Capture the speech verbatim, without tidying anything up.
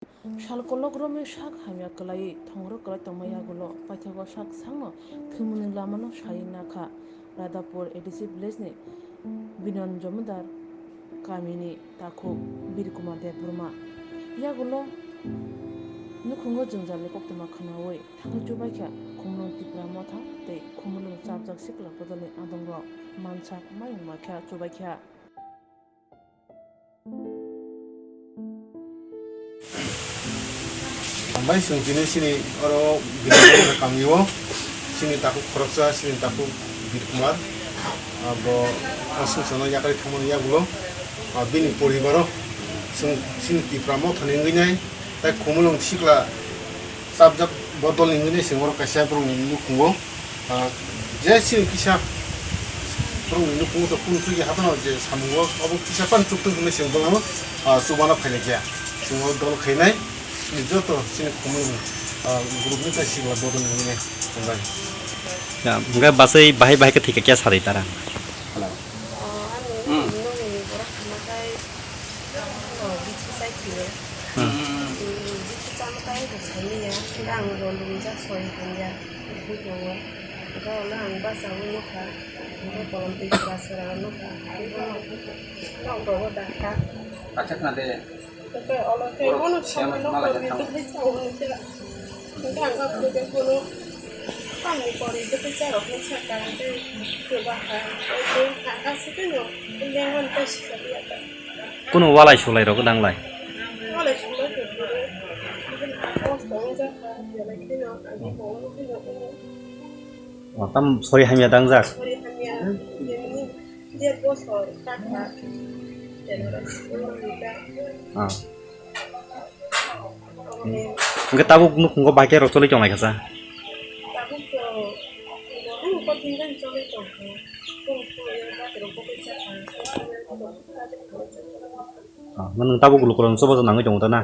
Sal kolok romwi sak hamya kwlaiwi thongrok kwlai tongma yagulo paithago sak sakno thwimungni lamano sai nakha Radhapur A D C village ni Binon Jomodar kamini takhuk Bir Kumar Debbarma. Yagulo nukhungo jwngjalni koktwma khwnawi thangwi chubaikha Khumulwng Tipra Motha tei Khumulwng Chapjak Sikla Bodolni adongrok mansak mayung makha chubaikha. Hambai chwng tini chini oro Birkumar kamio chini takhuk khoroksa chini takhuk Birkumar, ah, bo aswngsano yakarwi thangmani yagulo, ah, bini poribaro chwng chini Tipra Mothani wngwi nai tei Khumulwng Sikla Chapjak Bodolni wngwi nai chwng oro kaisa borokni nukhungo. Ah, je chini kisa borokni nukhungo to kunu chukya haphano je samungo obo kisa pan chuktung hinwi chwng bono, ah, chubana phailaiya. Chwng o dol khainai chini joto chini Khumulwng, ah, group ni tai sikla bodol ni hinwi tongnai. Ya, hwnkhe bachai bahai bahai khe thwikha kya sadai tara? Hello. Hmm. Hmm. Bithi chama khe bo saniya, hwnkhe ang bo lwmjak soi hamya, hwnkhe tongo. Hwnkhe ulo ang bachaui nukha, hwnkhe kolom twi sora sora nukha, hwnkhe nok rogo dakha. Acha khna de. Hwnkhe ulo khe borok bono siyama sama nok malai rok jak ni tamo. Bwthai chao hwnkhe, hwnkhe ang khe bono tamni pori bwthai charok ni saka hwnkhe chubaha, hwnkhe haka se kheno lengmani tei sika liya ta. Kuno walai sulai rok nanglai. Walai sulai rok boro. Kosto wngjakha, belai kheno agi bo wngwi kheno wngwi. O, tam sori hamya dangjak. Sori hamya, bini der bosor kakha. Belai wngwi ta. Ah. Hwnkhe tabuk nukhungo bahai khe rok choli tonglai kha sa? Tabuk to, tabuk to tingkang choli tongkha. Tabuk to, tabuk to, Ah, nwng tabuk lukurokno chubachu nangwi tongo ta na?